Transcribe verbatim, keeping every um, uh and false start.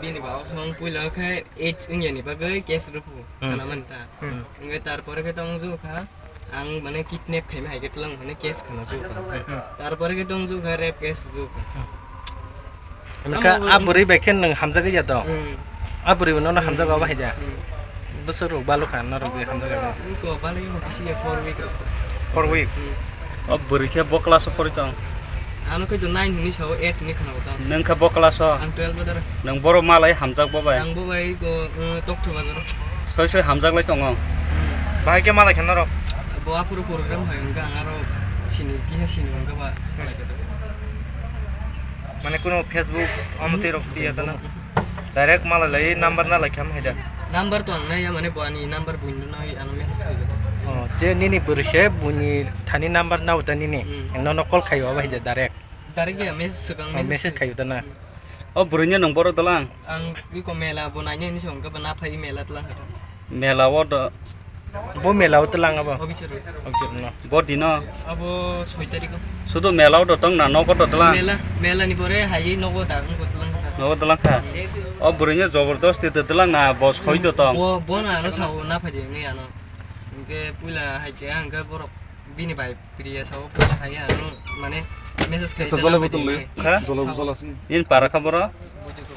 Nini ba song puila khe age wngya ni bagwi case rupu Hmm. khana manta. Hmm. Wngkhe tarpore khe tong ju kha ang mane kidnap khaima hai khe tlang mane case khana ju kha. Hmm. Tarpore khe tong ju kha rape case ju kha. Wngkha Tamo a bwrwi bai khe nwng hamjagwi ya to? Hmm. A bwrwi no Hmm. hamjago ba hai da? Hmm. Bwswk rok balu kha norok je hamjago. Wngkha balai khe bisi ya four week rok. Four week? Hmm. O bwrwi khe bo class o pori tong? Ano khe to nine hwnwi sao, eight hwnwi khwnao tong. Nwng khe bo class o? Ang twelve o dara. Nwng boro malai hamjak bo bai? Ang bo bai ko, uh, Tokthuma dara. Soi soi hamjak lai tongo? Hmm. Bahai khe malai khe norok? Bo aphuru program hai wngkha ang aro sini, kiha sini wngkha ba salai khe to. Mane kuno Facebook omo twi rok tiya tana? Direct malai lai number na lai kham hai da? Number to ang nai ya, mane bo ani number buino nai ano message khai. Oh, je nini bwrwi se buini thani number na uta nini. Hmm. Ang nono call khayo aba hai da direct. Direct ya message swkang Oh, message message khayo da na. Hmm. O bwrwi no nang boro dalang? Ang iko mela bo nai ni song ka ba na phai mela tlang kha. Mela o do. Bo mela o tlang abo? Obisor. Obisor no. Bo dino? Abo soi tarikh o. Sudo mela o do tong na nogo do tlang? Mela, mela ni pore hai nogo da wng bo tlang kha. Nogo tlang kha? O bwrwi no jobordosti do tlang na bo soi do tong? Bo, bo na ano sao na phai de ni ano. Hingke puila hai ke ang ke borok bini bai priya sao puila hai ano mane message khai Ekta jolai botol le. Ha? Jolai botol asi. In para kha boro? Buji ko.